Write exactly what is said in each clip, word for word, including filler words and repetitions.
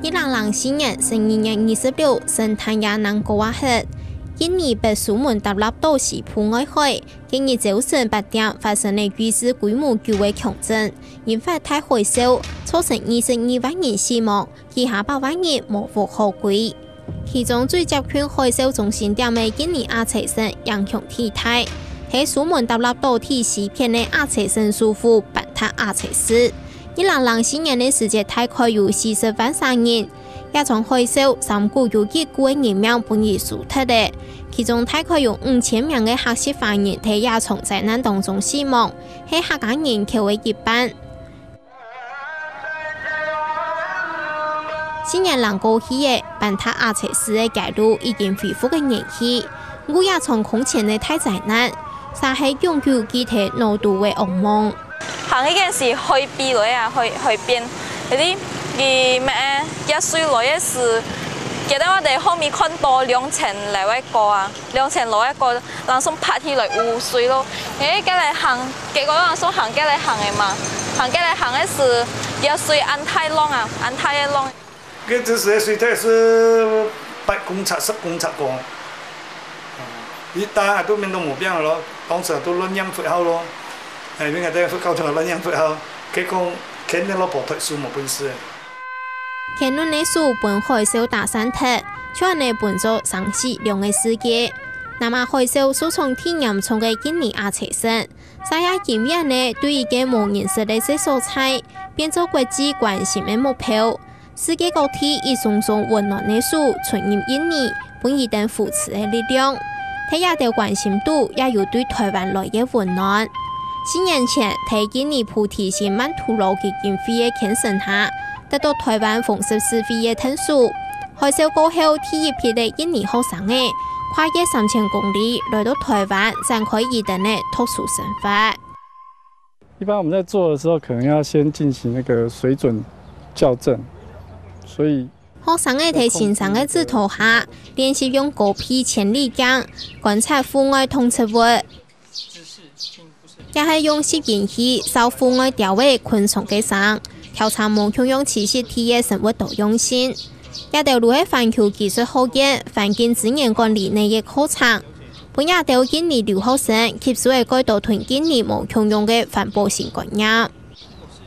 一零零四年十二月二十六，聖誕夜能過啊忒，印尼北蘇門答臘島西部外海，今日朝晨八點發生了踞規模九个強震，引發大海嘯，造成二十二萬人死亡，幾下百萬人無屋可歸。其中最接近海嘯中心點个印尼阿齊省影響最大，係蘇門答臘島最西片个阿齊省首府班達阿齊市。一零零四年个時節，大概有四十萬儕人，這場海嘯，三姑有一姑个人命分佢收忒了，其中大概有五千名个客籍華人在這場災難當中死亡，係客家人口个一半。四年零過去了，班達阿齊市个街路已經恢復个元氣，毋過這場空前个大災難，煞係永久記在腦肚个噩夢。行一件事，海邊來啊，海海邊，嗰啲佢咩，佢水來个時，記得𠊎兜後面看到兩層樓个高啊，兩層樓个高，人送爬起來泅水咯。誒，該來行，結果人送行該來行个嘛，行該來行个時，佢水恁大浪啊，恁大个浪。該陣時个水大係八公尺、十公尺高。 一打都面都無變咯，當時都亂念佛號咯。哎，應該在佛教堂亂念佛號，佢講牽那老婆退休無本事。牽輪个手分海嘯打散忒，就恁呢分做生死兩个世界。南亞海嘯受創最嚴重个印尼阿齊省，沙亞金院呢，對一個無人識个細所在，變做國際關心个目標。 世界各地一雙雙溫暖个手伸入印尼，分佢等扶持个力量。在這兜關心肚，也有對臺灣來个溫暖。四年前，在印尼菩提心曼陀羅基金會个牽成下，得到臺灣紅十字會个𢯭手。海嘯過後，第一批个印尼學生仔，跨越三千公里，來到臺灣，展開佢等个讀書生活。 一般我們在做的時候，可能要先進行那個水準校正，所以學生仔在先生个指導下，練習用高倍千里鏡觀察戶外動植物，也係用拾音器掃戶外鳥仔、昆蟲个聲，調查無共樣棲息地个生物多樣性。這兜都係環球技術學院環境資源管理个課程。 分這兜印尼留學生吸收个蓋多同印尼無共樣个環保新觀念。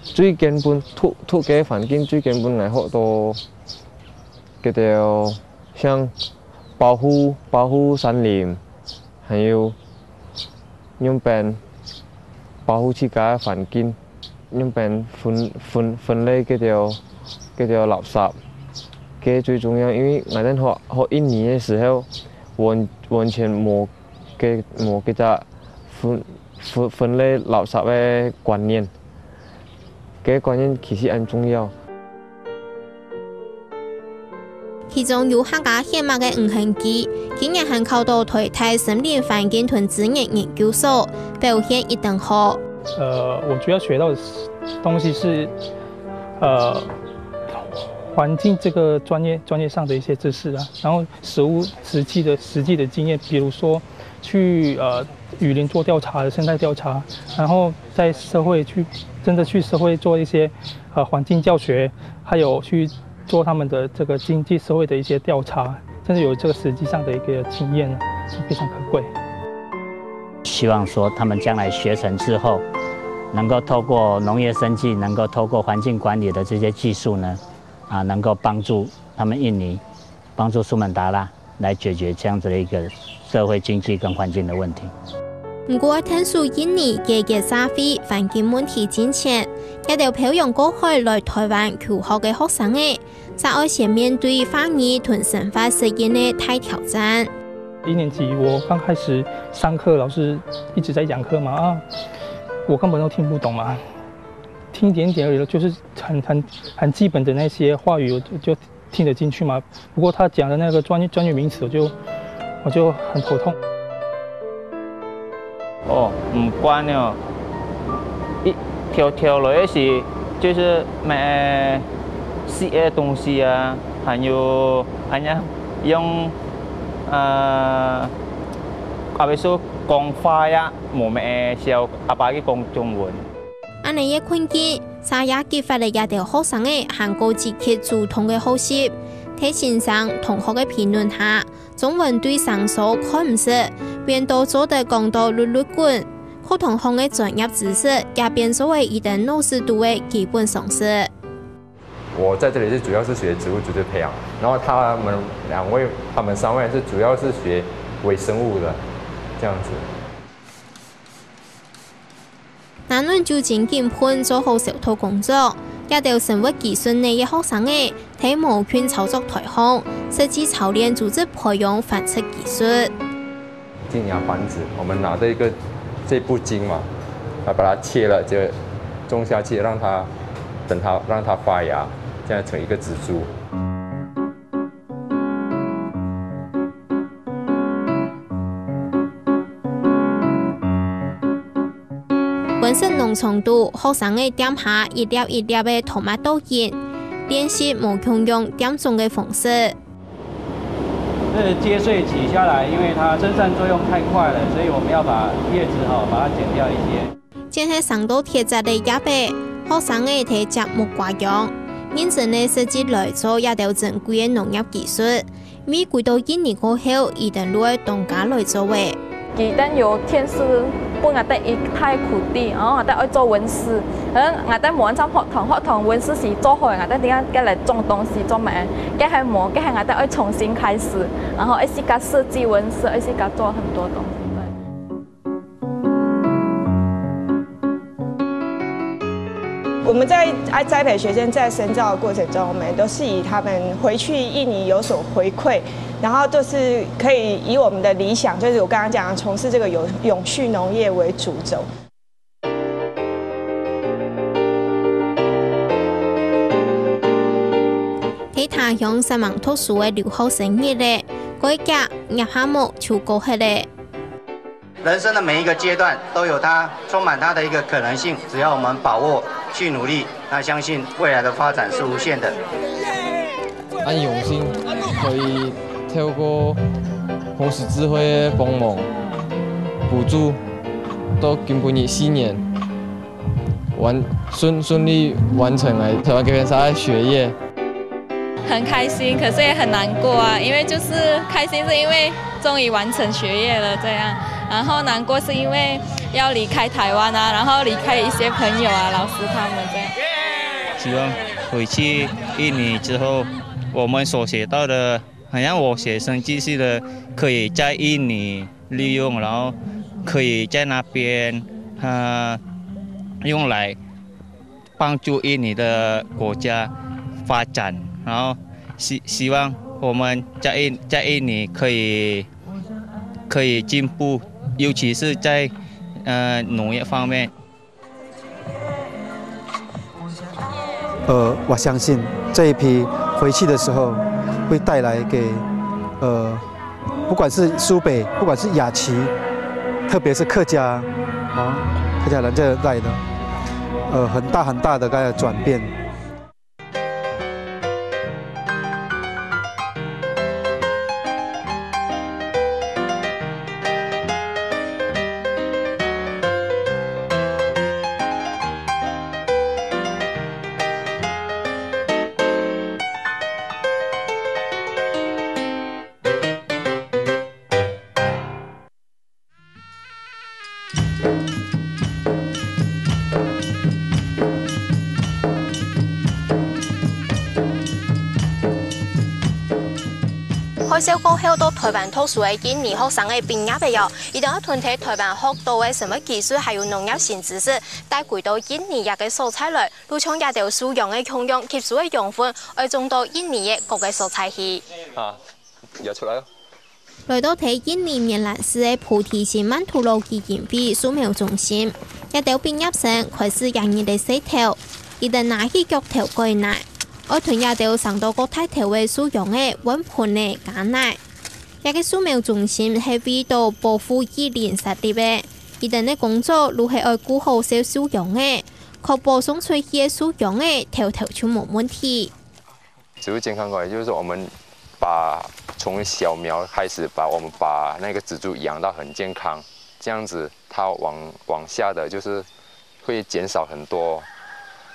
最根本，土土个環境最根本來學到，佢兜像保護保護山林，還有用便保護自家个環境。 用便分分分類該兜該兜垃圾，該最重要，因為𠊎等學學印尼个時候，完完全無該無該隻分分分類垃圾个觀念，該觀念其實恁重要。 其中有客家血脈个吳恆基，今年還考到臺大森林環境同資源研究所，表現一等好。呃，我主要學到的東西是，呃，環境這個專業專業上的一些知識啊，然後實務實際的實際的經驗，比如說去呃雨林做調查的生態調查，然後在社會去真的去社會做一些呃環境教學，還有去做他們的這個經濟社會的一些調查，真的有這個實際上的一個經驗，非常可貴。希望說他們將來學成之後，能夠透過農業生技，能夠透過環境管理的這些技術呢，啊，能夠幫助他們印尼，幫助蘇門答臘來解決這樣子的一個社會經濟跟環境的問題。毋過，𢯭手印尼解決社會環境問題進前，這兜漂洋過海來臺灣求學个學生仔， 正愛先面對華語同生活適應个大挑戰。一年級我剛開始上課，老師一直在講課嘛，啊，我根本都聽不懂嘛，聽一點點而已，就是很很很基本的那些話語，我就就聽得進去嘛。不過他講的那個專業專業名詞，我就我就很頭痛。 哦，毋慣哦。一條條來个時，就是買食个東西啊，還有恁樣用呃，阿伯說講話呀，無咩笑，阿爸去講中文。恁呢个困境，儕也激發了這兜學生仔還過積極主動个學習。在先生、同學个評論下，中文對生疏看毋識，變到做得講到碌碌滾。課堂項个專業知識也變做了佢兜腦屎肚个基本常識。 我在這裡是主要是學植物組織培養，然後他們兩位、他們三位是主要是學微生物的，這樣子。拿等酒精緊噴做好消毒工作，這兜生物技術系个學生仔，在無菌操作台項，實際操練組織培養繁殖技術。 金芽繁殖，我們拿這個這部莖嘛，來把它切了，就種下去，讓它等它讓它發芽，這樣成一個植株。溫室農場肚，學生仔店下一粒一粒个tomato仁，練習無共樣點種个方式。 這接穗取下來，因為它生產作用太快了，所以我們要把葉子哈把它剪掉一些。正係生到忒䆀个葉仔，學生仔在摘木瓜秧，認真个實際來做這兜珍貴个農業技術，因為歸到印尼過後，佢兜就愛當家來做了。 佢等有電視分𠊎兜一台固定，然後𠊎兜愛做溫室，可能𠊎兜無恁樣學堂，學堂溫室係做好，𠊎兜點解過來種東西做麼个？該係無，該係𠊎兜愛重新開始，然後愛自家設計溫室，愛自家做很多東西。對。我們在栽培學生在深造的過程中，我們都是以他們回去印尼有所回饋，然後都是可以以我們的理想，就是我剛剛講的從事這個永永續農業為主軸。在他鄉煞猛讀書个留學生日咧，過一日，葉下目就過忒咧。人生的每一個階段都有它充滿它的一個可能性，只要我們把握去努力，那相信未來的發展是無限的。恁用心，可以透過紅十字會个幫忙、補助，到今晡日四年，完順順利完成了台灣格蘭薩个學業。很開心，可是也很難過啊，因為就是開心是因為終於完成學業了這樣，然後難過是因為要離開台灣啊，然後離開一些朋友啊、老師他們這樣。希望回去印尼之後，我們所學到的，好像我學生繼續的可以在印尼利用，然後可以在那邊，呃，用來幫助印尼的國家發展，然後希希望我們在印在印尼可以可以進步，尤其是在呃農業方面。呃，我相信這一批回去的時候，會帶來給呃，不管是蘇北，不管是雅琪，特別是客家，啊，客家人這一代的，呃，很大很大的該個轉變。 海嘯過後到台灣讀書个印尼學生仔畢業了喲，佢兜愛同在台灣學到个生物技術還有農業新知識，帶歸到印尼這個所在來，就像這兜樹秧仔共樣，吸收个養分，愛種到印尼个各個所在去。啊，也出來了。 來到在印尼棉蘭市个菩提心曼陀羅基金會樹苗中心，這兜畢業生開始這日个事頭，佢兜拿起钁頭改泥，愛同這兜生到過大頭个樹秧仔換盆仔加泥。這個樹苗中心係為著保護雨林設立个，佢兜个工作就係愛顧好這樹秧仔，確保送出去个樹秧仔頭頭就無問題。 植物健康管理就是說，我們把從小苗開始，把我們把那個植株養到很健康，這樣子它往往下的就是会减少很多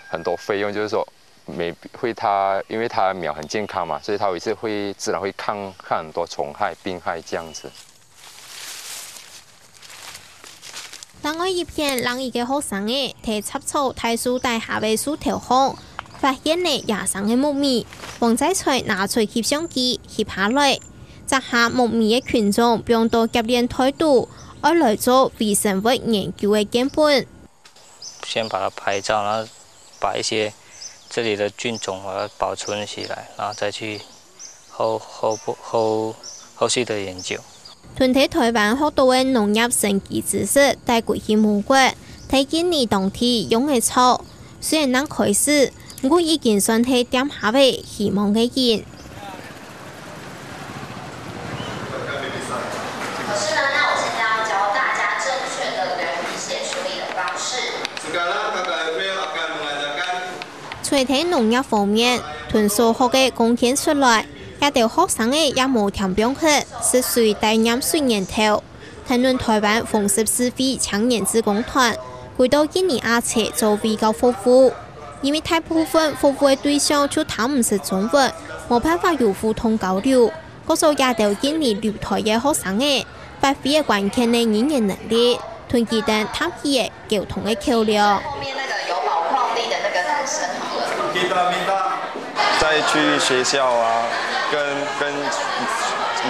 很多费用，就是说每会它，因为它苗很健康嘛，所以它有一次会自然会抗抗很多虫害、病害这样子。另外一片，另一个學生仔，在雜草大樹底下个樹頭項，發現了野生个木米，黃在才拿出翕相機翕下來。摘下木米个菌種放到夾鏈袋肚，愛來做微生物研究个樣本。先把它拍照，然后把一些这里的菌种把它保存起来，然后再去后后后后续的研究。同在台湾學到个農業生機知識帶歸去美國，在印尼當地用个著。雖然正開始，毋過已經算係店下个希望个人。老师呢？那我现在要教大家正确的人体血处理的方式。在農業方面，同所學个貢獻出來，這兜學生仔也無添放忒食水帶染水源頭。 談論台灣紅十字會青年志工團，歸到印尼亞齊做衛教服務。因為大部分服務个對象就聽毋識中文，無辦法有互動交流，故所這兜印尼留台个學生仔，發揮个關鍵个語言能力，同佢等搭起个溝通个橋梁。后面那个有宝矿力的那个男生好了。再去学校啊，跟跟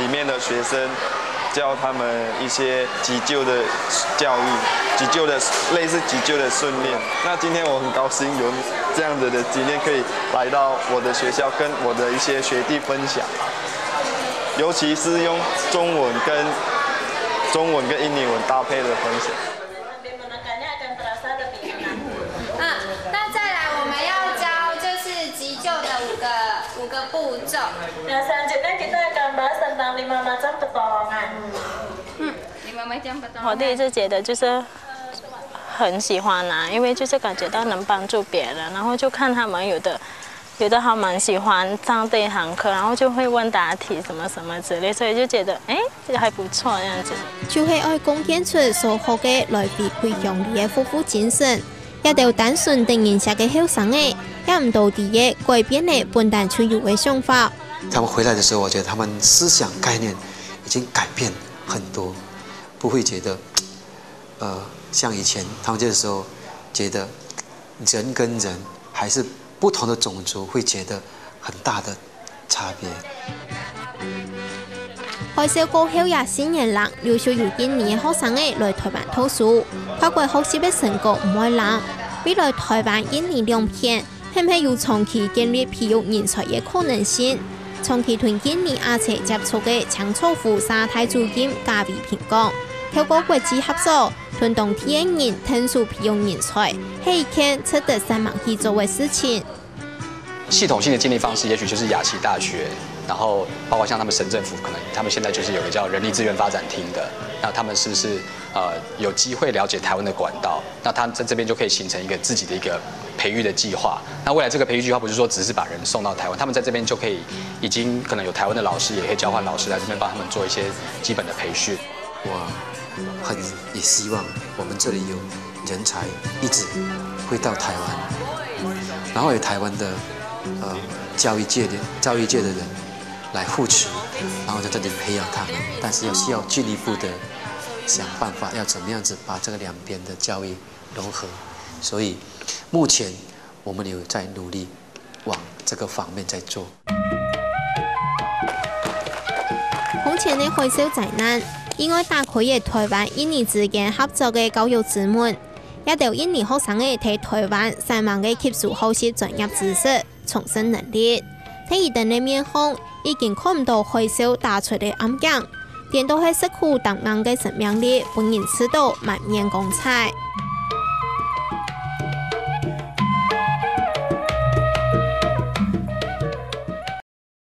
里面的学生教他们一些急救的教育，急救的类似急救的训练。那今天我很高兴有这样子的经验，可以来到我的学校，跟我的一些学弟分享，尤其是用中文跟中文跟印尼文搭配的分享。 啊，那再来我们要教就是急救的五个五个步骤。 Nah, selanjutnya kita akan bahas tentang lima macam pertolongan. 我第一次觉得就是很喜欢啊，因为就是感觉到能帮助别人，然后就看他们有的有的还蛮喜欢上这一堂课，然后就会问答题什么什么之类，所以就觉得哎，这个还不错这样子。就係愛貢獻出所學个來回饋鄉里个服務精神。這兜單純得人惜个後生仔，也毋多知个改變了本旦就有个想法。他们回来的时候，我觉得他们思想概念已经改变很多，不会觉得，呃，像以前他们这个时候觉得人跟人还是不同的种族会觉得很大的差别。海啸過後也四年零，陸續有印尼个學生仔來台灣讀書，跨國學習个成果毋會零。未來台灣、印尼兩片，係毋係有長期建立培育人才个可能性？長期同印尼亞齊接觸个清草湖社大主任賈維平講，透過國際合作，同當地个人𢯭手培育人才，係一件值得煞猛去做个事情。 系统性的建立方式，也许就是亚齐大学，然后包括像他们省政府，可能他们现在就是有个叫人力资源发展厅的，那他们是不是呃有机会了解台湾的管道？那他在这边就可以形成一个自己的一个培育的计划。那未来这个培育计划不是说只是把人送到台湾，他们在这边就可以已经可能有台湾的老师，也可以交换老师来这边帮他们做一些基本的培训。我很也希望我们这里有人才一直会到台湾，然后有台湾的呃教育界的教育界的人来扶持，然后在这里培养他们，但是要需要进一步的想办法，要怎么样子把这个两边的教育融合。所以目前我们有在努力往这个方面在做。空前个海啸灾难，意外打開个台湾、印尼之间合作个教育之门。這兜印尼學生仔在台灣煞猛个吸收學習專業知識、創新能力。在佢等个面項，已經看毋到海嘯打出个暗影，顛倒係食苦擔硬个生命力，分人試到滿面光彩。